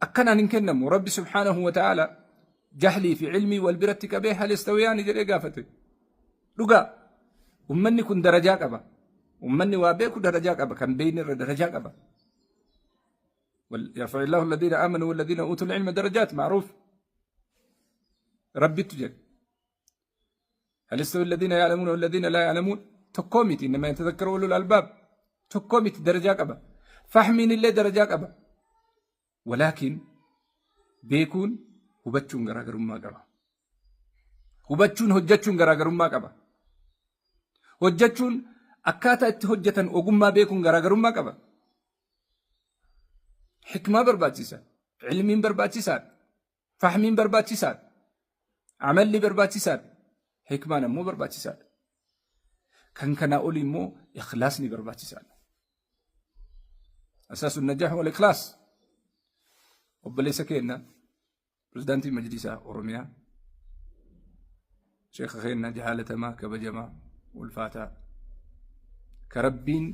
Akkanaan hin kennamu. Rabbi subhaanahu wa ta'ala jahlii fi ilmii wal biratti qabee hal yastawiyaani jedhee gaafate. Dhugaa ummanni kun darajaa qaba. Ummanni waa beeku darajaa qaba. Kan beeyne irra darajaa qaba. يرفع الله الذين آمنوا والذين أوتوا العلم درجات معروف ربي تجد هل يستوي الذين يعلمون والذين لا يعلمون tokkoo miti إنما يتذكر أولو الألباب tokkoo miti darajaa qaba fahmiin illee darajaa qaba walaakin beekuun hubachuun garaagarummaa qaba hubachuun hojjechuun garaagarummaa qaba hojjechuun akkaataa itti hojjetan ogummaa beekuun garaagarummaa qaba Hikmaa barbaachisa. Ilmiin barbaachisaadha. Fahmiin barbaachisaadha. Amalli barbaachisaadha. Hikmaan ammoo barbaachisaadha. Kan kanaa olii immoo ikhlaasni barbaachisaadha. Asaasu najaah wal ikhlaas. Obboleessa keenya pirezidaantii majlisaa Oromiyaa sheekha keenya jaalatamaa kabajamaa ulfaataa ka rabbiin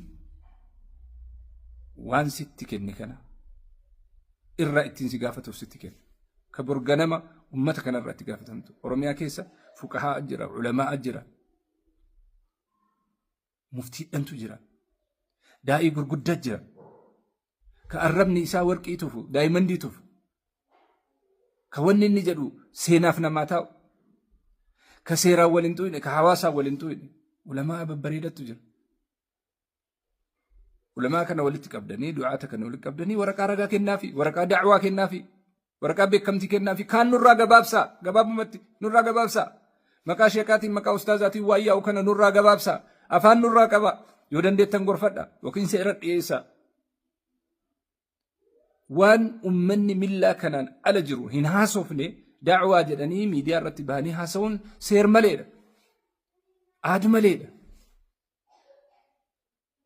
waan sitti kenne kana irraa ittiin si gaafatuuf sitti kenne ka borganama ummata kanarraa itti gaafatamtu Oromiyaa keessa fuqahaa jira ulamaa jira muftiidhantu jira daa'ii gurguddaa jira ka arrabni isaa warqii tufu daayimandii tufu ka wanni inni jedhu seenaaf namaa taa'u ka seeraan wal hin xuyne ka hawaasaan wal hin xuyne ulamaa babbareedattu jira. Ulamaa kana walitti qabdanii du'aata kana walitti qabdanii waraqaa ragaa kennaafi waraqaa da'waa kennaafi waraqaa beekamtii kennaafi kaan nurraa gabaabsaa gabaabumatti nurraa gabaabsaa maqaa sheekaatiin maqaa ustaazaatiin waan yaa'u kana nurraa gabaabsaa afaan nurraa qaba yoo dandeettan gorfadha yookiin seera dhiyeessaa. Waan ummanni millaa kanaan ala jiru hin haasofne da'waa jedhanii miidiyaa irratti bahanii haasa'uun seer maleedha. Aad maleedha.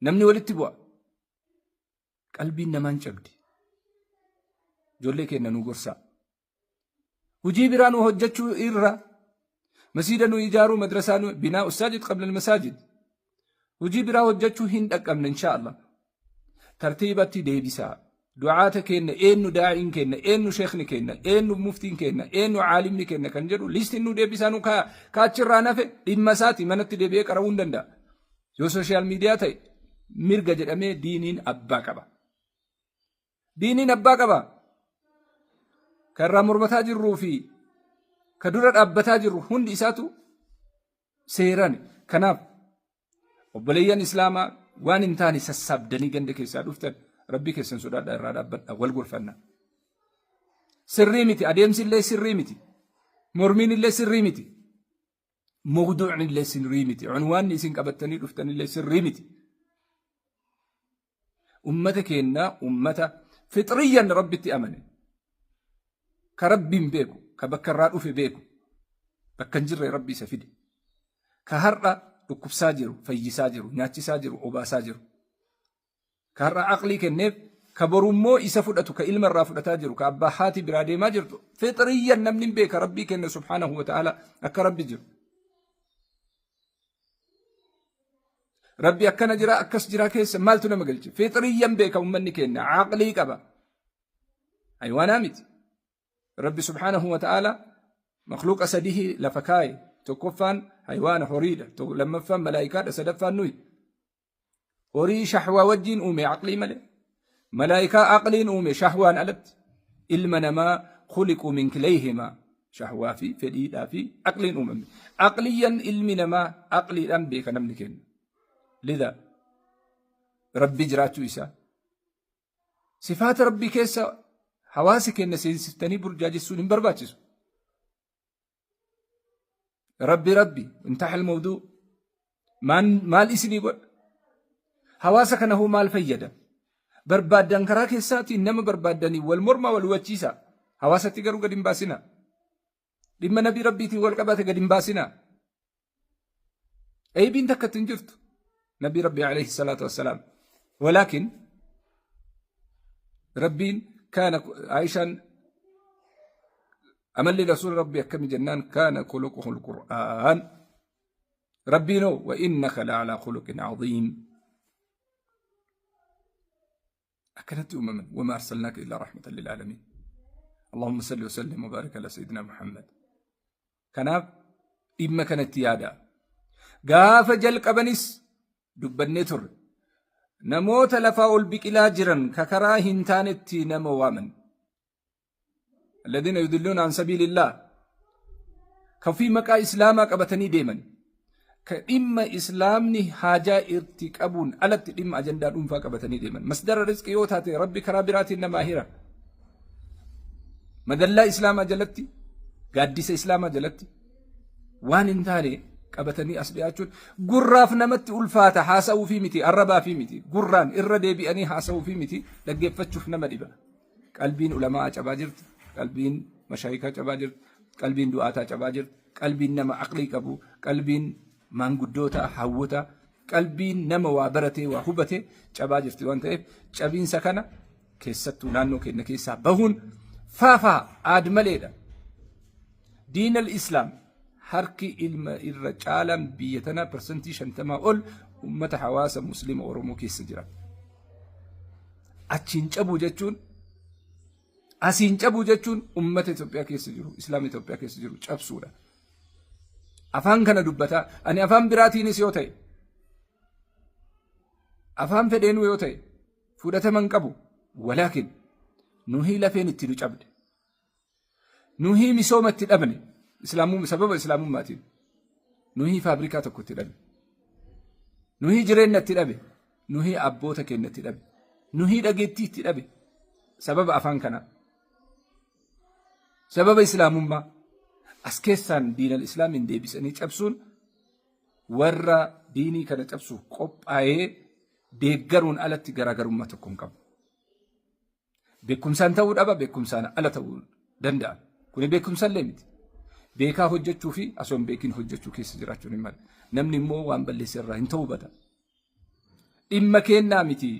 Namni walitti bu'a. Qalbiin namaan cabdi. Ijoollee keenya nu gorsaa. Hujii biraa nu hojjechuu irra masiida nu ijaaruu madrasaa nu binaa ussaajid qabla masaajid. Hujii biraa hojjechuu hin dhaqqabne insha Allah. Tartiibatti deebisaa. Du'aata keenna eenyu daa'iin keenna eenyu sheekni keenna eenyu muftiin keenna eenyu caalimni keenna kan jedhu listiin nu deebisaa nu kaa'a. Kaachirraa nafe dhimma isaati manatti deebi'ee qara'uu hin danda'a. Yoo sooshaal miidiyaa ta'e mirga jedhamee diiniin abbaa qaba. Diiniin abbaa qaba. Kan irraa mormataa jirruu fi ka dura dhaabbataa jirru hundi isaatu seerani. Kanaaf obboleeyyan Islaamaa waan hin taane sassaabdanii ganda keessaa dhuftan rabbii keessan sodaadhaa irraa dhaabbadhaa wal gorfanna. Sirrii miti adeemsi illee sirrii miti mormiin illee sirrii miti mawduucni illee sirrii miti cunwaanni isin qabattanii dhuftan illee sirrii miti. Ummata keenya ummata fixriyyan rabbitti amane ka rabbiin beeku ka bakka irraa dhufe beeku bakka hin jirre rabbi isa fide ka har'a dhukkubsaa jiru fayyisaa jiru nyaachisaa jiru obaasaa jiru ka har'a aqlii kenneef ka borummoo isa fudhatu ka ilma irraa fudhataa jiru ka abbaa haati biraa deemaa jirtu fixriyyan namni hin beeka rabbii kenna subhaanahu wa ta'ala akka rabbi jiru. Rabbi akkana jira akkas jira keessa maaltu nama galche? Fixriyyan beeka ummanni keenya aqlii qaba. Haywaanaa miti. Rabbi subhaanahu wa ta'ala makhluuqa sadihi lafa kaaye. Tokkoffaan haywaana horiidha. Lammaffaan malaayikaadha. Sadaffaan nuyi. Horii shahwaa wajjiin uume aqlii malee. Malaayikaa aqliin uume shahwaan alatti. Ilma namaa khuliquu min kilayhimaa. Shahwaa fi fedhiidhaa fi aqliin uumame. Aqliyyan ilmi namaa aqliidhaan beeka namni kenna. Lidha rabbi jiraachuu isaa. Sifaata rabbii keessa hawaasa keenya seensiftanii burjaajessuun hin barbaachisu. Rabbi rabbi intaha almawduu maal isinii godha hawaasa kana hoo maal fayyada barbaaddan karaa keessaatiin nama barbaaddanii wal mormaa wal hubachiisa hawaasatti garuu gad hin baasina dhimma nabii rabbiitiin wal qabate gad hin baasina eybiin takka ittiin jirtu nabii rabbii alayhi salaatu wassalaam walaakin rabbiin kaana aishaan amalli rasuula rabbii akkami jennaan kaana khuluquhu alqur'aan rabbiinoo wa innaka la alaa khuluqin caziim akkanatti uumaman wama arsalnaaka illaa rahmatan lilaalamiin. Allahumma salli wa sallim wa barik ala sayyidina Muhammad. Kanaaf dhimma kanatti yaada. Gaafa jalqabanis dubbannee turre. Namoota lafaa ol biqilaa jiran ka karaa hin taanetti nama waaman. Alladhiina yudilluuna an sabiilillah. Ka ofii maqaa islaamaa qabatanii deeman. Ka dhimma islaamni haajaa irti qabuun alatti dhimma ajandaa dhuunfaa qabatanii deeman. Masdara rizqii yoo taate rabbi karaa biraatiin namaa hira. Madallaa islaamaa jalatti, gaaddisa islaamaa jalatti waan hin taane qabatanii as dhiyaachuun gurraaf namatti ulfaata haasa'uufii miti arrabaafii miti gurraan irra deebi'anii haasa'uufii miti dhaggeeffachuuf nama dhiba. Qalbiin ulamaa cabaa jirti, qalbiin mashaayikaa cabaa jirti, qalbiin du'aataa cabaa jirti, qalbiin nama aqlii qabu, qalbiin maanguddoota, hawwota, qalbiin nama waa baratee waa hubate cabaa jirti waan ta'eef cabiinsa kana keessattuu naannoo keenya keessaa bahuun faafaa aad maleedha. Diinal Islaam harki ilma irra caalaan biyya tanaa 50% ol ummata hawaasa muslima Oromoo keessa jira. Achiin cabuu jechuun asiin cabuu jechuun ummata Itoophiyaa keessa jiru, Islaama Itoophiyaa keessa jiru cabsuudha. Afaan kana dubbataa ani afaan biraatiinis yoo ta'e afaan fedheenuu yoo ta'e fudhatama hin qabu. Walaakin nuhii lafeen itti nu cabde. Nuhii misooma itti dhabne islaamummaa sababa islaamummaatiin. Nuhii faabrikaa tokko itti dhabe. Nuhii jireenya itti dhabe. Nuhii abboota keenya itti dhabe. Nuhii dhageettii itti dhabe. Sababa afaan kanaa. Sababa islaamummaa. As keessaan diinal islaamiin deebisanii cabsuun warra diinii kana cabsuuf qophaa'ee deeggaruun alatti garaagarummaa tokko hin qabu. Beekumsaan ta'uu dhaba, beekumsaan ala ta'uu danda'a. Kuni beekumsallee miti. Beekaa hojjechuu fi osoo hin beekin hojjechuu keessa jiraachuun hin mala. Namni immoo waan balleesse irraa hin ta'ubata. Dhimma keennaa miti.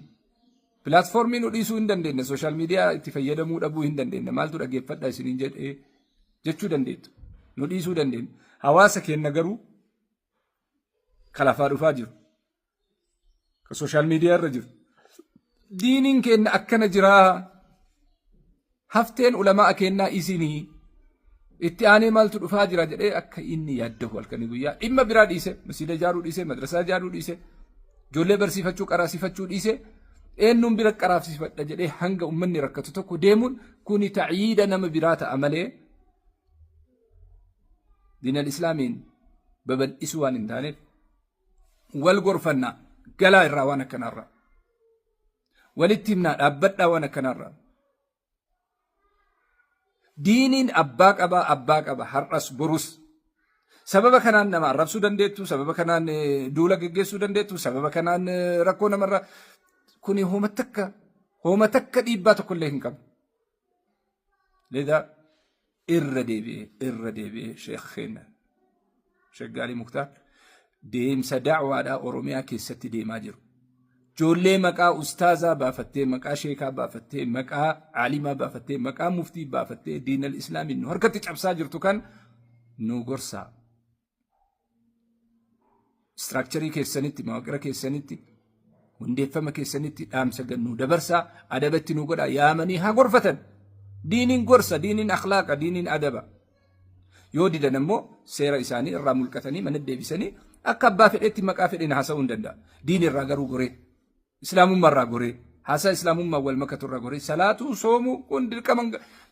Pilaatfoormii nu dhiisuu hin dandeenya. Sooshaal miidiyaa itti fayyadamuu dhabuu hin dandeenya. Maaltu dhaggeeffadha isiniin jedhee jechuu dandeettu. Nu dhiisuu dandeenya. Hawaasa keenna garuu ka lafaa dhufaa jiru. Ka sooshaal miidiyaa irra jiru. Diiniin keenna akkana jiraa. Hafteen ulamaa keennaa isinii. Itti aanee maaltu dhufaa jira jedhee akka inni yaaddahu halkanii guyyaa dhimma biraa dhiise masiida ijaaruu dhiise madrasaa ijaaruu dhiise ijoollee barsiifachuu qaraasifachuu dhiise eenyuun bira qaraasifadha jedhee hanga ummanni rakkatu tokko deemuun kuni ta'yiida nama biraa ta'a malee diinal islaamiin babal'isuu waan hin taaneef wal gorfannaa galaa irraa waan akkanaarraa walitti himnaa dhaabbadhaa waan akkanaarraa. Diiniin abbaa qabaa abbaa qaba har'as borus. Sababa kanaan nama arrabsuu dandeettu, sababa kanaan duula geggeessuu dandeettu, sababa kanaan rakkoo namarra kuni hooma takka hooma takka dhiibbaa tokkollee hin qabu. Leda irra deebi'ee irra deebi'ee sheekh keenya Sheekh Gaalii Muktaar deemsa da'waadhaa Oromiyaa keessatti deemaa jiru. Ijoollee maqaa ustaazaa baafattee, maqaa sheekaa baafattee, maqaa aalimaa baafattee, maqaa muftii baafattee diinal islaamiin nu harkatti cabsaa jirtu kan nu gorsaa. Istiraakcharii keessanitti, mawaaqira keessanitti, hundeeffama keessanitti dhaamsa gannuu dabarsaa, adabatti nu godhaa, yaamanii haa gorfatan. Diiniin gorsa, diiniin akhlaaqa, diiniin adaba. Yoo didan ammoo seera isaanii irraa mulqatanii mana deebisanii akka abbaa fedhetti maqaa fedheen haasa'uu hin danda'a. Diin irraa garuu goree, islaamummaa irraa goree, haasaa islaamummaa wal makatu irraa goree, salaatuu, soomuu kun dirqama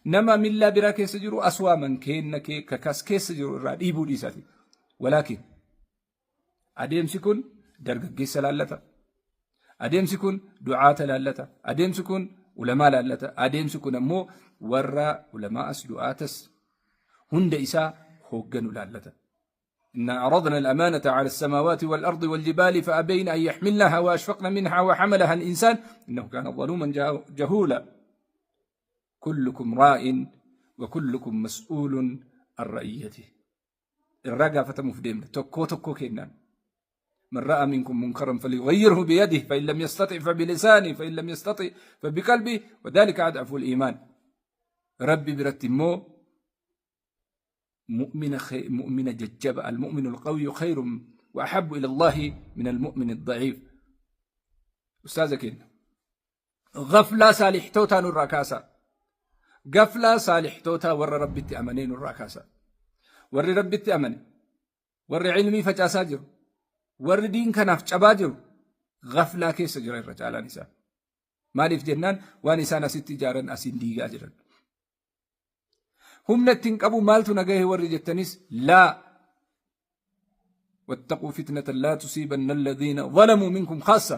nama millaa biraa keessa jiru as waaman keenna kee kakas keessa jiru irraa dhiibuu dhiisati. Walaakin adeemsi kun dargaggeessa laallata. Adeemsi kun du'aata laallata. Adeemsi kun ulamaa laallata. Adeemsi kun ammoo warra ulamaa'as du'aatas hunda isaa hoogganu laallata. إنا عرضنا الأمانة على السماوات والأرض والجبال فأبين أن يحملنها وأشفقن منها وحملها الإنسان إنه كان ظلوما جهولا كلكم راء وكلكم مسؤول عن رعيته irraa gaafatamuuf deemna tokkoo tokkoo kennaan. من رأى منكم منكرا فليغيره بيده فإن لم يستطع فبلسانه فإن لم يستطع فبقلبه وذلك أضعف الإيمان ربي biratti immoo مؤمن خي... مؤمن ججب المؤمن القوي خير وأحب إلى الله من المؤمن الضعيف أستاذ keenya غفلة saalixtootaa nurraa kaasaa. Gaflaa saalihtootaa warra Rabbitti amanee nurraa kaasa. Warri Rabbitti amane, warri ilmii facaasaa jiru, warri diin kanaaf cabaa jiru gaflaa keessa jira irra caalaan isaa. Maaliif jennaan waan isaan asitti ijaaran asiin diigaa jiran. Humna ittiin qabu maaltu na gahe warri jettanis laa. Wattaquu fitnatan laa tusiibanna alladhiina zalamuu minkum khaassa.